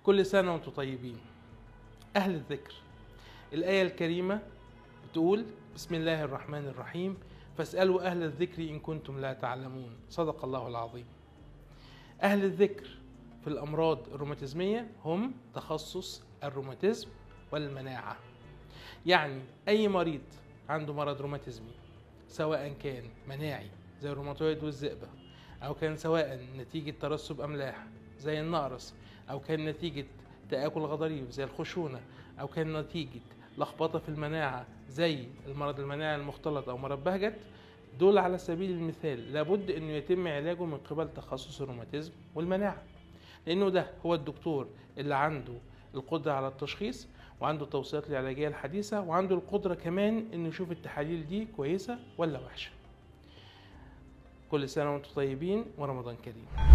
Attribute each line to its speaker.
Speaker 1: كل سنة وانتم طيبين. أهل الذكر، الآية الكريمة بتقول: بسم الله الرحمن الرحيم، فاسألوا أهل الذكر إن كنتم لا تعلمون، صدق الله العظيم. أهل الذكر في الأمراض الروماتيزمية هم تخصص الروماتيزم والمناعة. يعني أي مريض عنده مرض روماتيزمي، سواء كان مناعي زي الروماتويد والذئبة، أو كان سواء نتيجة ترسب أملاح زي النقرس، أو كان نتيجة تآكل غضاريف زي الخشونة، أو كان نتيجة لخبطة في المناعة زي المرض المناعي المختلط أو مرض بهجت، دول على سبيل المثال لابد أنه يتم علاجه من قبل تخصص الروماتيزم والمناعة، لأنه ده هو الدكتور اللي عنده القدرة على التشخيص، وعنده التوصيات العلاجية الحديثة، وعنده القدرة كمان إنه يشوف التحاليل دي كويسة ولا وحشة. كل سنة وانتم طيبين ورمضان كريم.